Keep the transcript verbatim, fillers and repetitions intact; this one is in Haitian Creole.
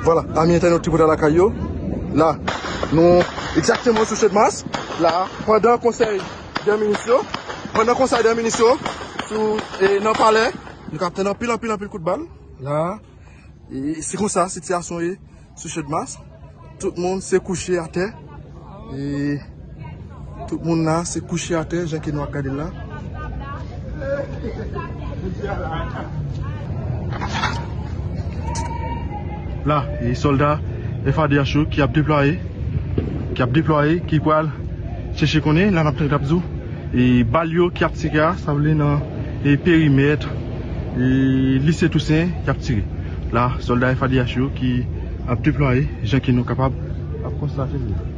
Vwala, ami entènot Tripotay Lakay yo, la, nou egzakteman sou Channmas, la, pandan konsèy dè minis yo, pandan konsèy dè minis yo, sou, e, nan palè, nou k ap tann anpil, anpil, anpil kout bal, la, e, se konsa sitiyasyon ye sou Channmas, tout moun se kouche atè, e, tout moun la se kouche atè, jan ke nou ap gade l la. La, e sòlda F A D H yo ki ap deplwaye, ki ap deplwaye, ki pral chèche konnen, la n ap tann k ap di w, e bal yo ki ap tire a, sa vle nan, e perimèt, e lise Tousen ki ap tire. La, sòlda F A D H yo ki ap deplwaye, jan ke nou kapab ap konstate li.